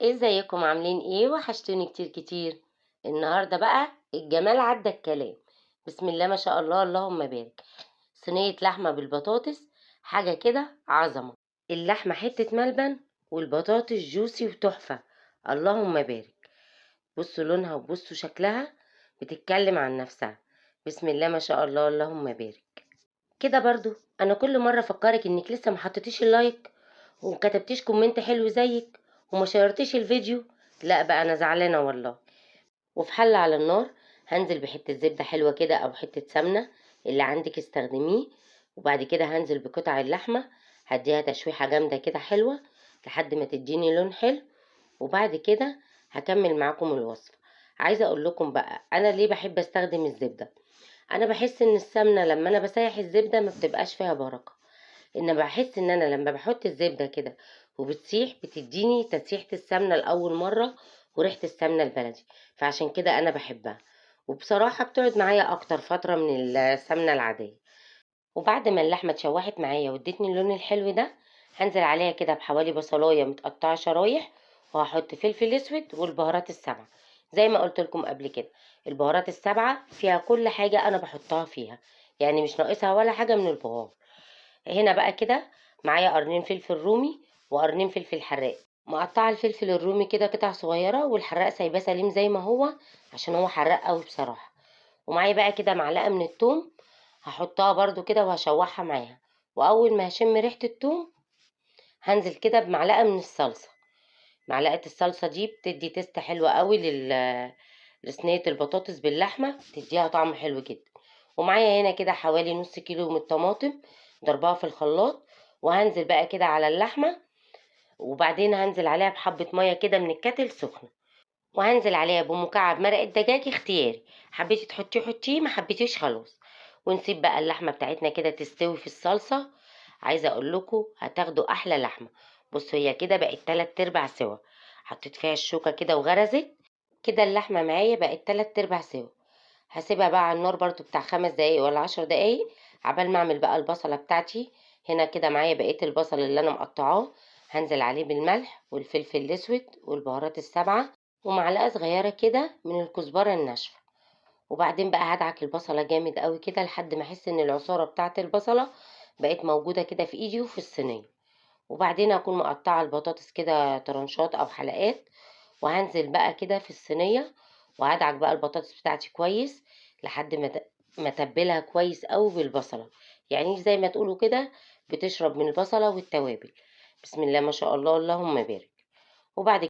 ازيكم عاملين ايه؟ وحشتوني كتير كتير. النهارده بقى الجمال عدى الكلام، بسم الله ما شاء الله اللهم بارك. صينية لحمه بالبطاطس حاجة كده عظمه. اللحمة حتة ملبن والبطاطس جوسي وتحفه، اللهم بارك. بصوا لونها وبصوا شكلها بتتكلم عن نفسها، بسم الله ما شاء الله اللهم بارك. كده برضو انا كل مرة افكرك انك لسه ما حطيتيش ال like ومكتبتيش comment حلو زيك وما شيرتيش الفيديو، لا بقى انا زعلانة والله. وفي حله على النار هنزل بحته زبدة حلوة كده او حتة سمنه اللي عندك استخدميه، وبعد كده هنزل بقطع اللحمة هديها تشويحه جامدة كده حلوة لحد ما تديني لون حلو، وبعد كده هكمل معاكم الوصفة. عايزه اقول لكم بقى انا ليه بحب استخدم الزبدة. انا بحس ان السمنة لما انا بسيح الزبدة ما بتبقاش فيها بركة، ان بحس ان انا لما بحط الزبدة كده وبتسيح بتديني تسيحه السمنة لاول مرة وريحه السمنة البلدي، فعشان كده انا بحبها، وبصراحة بتقعد معايا اكتر فترة من السمنة العادية. وبعد ما اللحمة اتشوحت معايا وادتني اللون الحلو ده، هنزل عليها كده بحوالي بصلايه متقطعه شرايح، وهحط فلفل اسود والبهارات السبعة زي ما قلت لكم قبل كده. البهارات السبعة فيها كل حاجة انا بحطها فيها، يعني مش ناقصها ولا حاجة من البهار. هنا بقى كده معايا قرنين فلفل رومي وقرنين فلفل حراق، مقطعه الفلفل الرومي كده قطع صغيرة والحراق سايباه سليم زي ما هو عشان هو حراق قوي بصراحة. ومعايا بقى كده معلقه من التوم هحطها برده كده وهشوحها معاها، واول ما هشم ريحه التوم هنزل كده بمعلقه من الصلصه. معلقه الصلصه دي بتدي taste حلوة قوي لصينيه البطاطس باللحمه، بتديها طعم حلو جدا. ومعايا هنا كده حوالي نص كيلو من الطماطم ضربها في الخلاط، وهنزل بقى كده على اللحمة، وبعدين هنزل عليها بحبه مية كده من الكتل سخنة، وهنزل عليها بمكعب مرق الدجاج اختياري، حبيتي تحطيه حطيه، ما حبيتيش خلاص. ونسيب بقى اللحمة بتاعتنا كده تستوي في الصلصه. عايزه اقول لكم هتاخدوا احلى لحمه. بصوا هي كده بقت 3/4 سوا، حطيت فيها الشوكة كده وغرزت كده اللحمة معايا بقت 3/4 سوا. هسيبها بقى على النار برضو بتاع 5 دقايق ولا 10 دقايق عبال ما اعمل بقى البصله بتاعتي. هنا كده معايا بقية البصل اللي انا مقطعاه، هنزل عليه بالملح والفلفل الاسود والبهارات السبعة ومعلقة صغيرة كده من الكزبره الناشفه. وبعدين بقى هدعك البصله جامد قوي كده لحد ما احس ان العصاره بتاعت البصله بقت موجودة كده في ايدي وفي الصينية. وبعدين هكون مقطعه البطاطس كده ترنشات او حلقات، وهنزل بقى كده في الصينية وهدعك بقى البطاطس بتاعتي كويس لحد ما تبلها كويس قوي بالبصله، يعني زي ما تقولوا كده بتشرب من البصله والتوابل. بسم الله ما شاء الله اللهم بارك. وبعد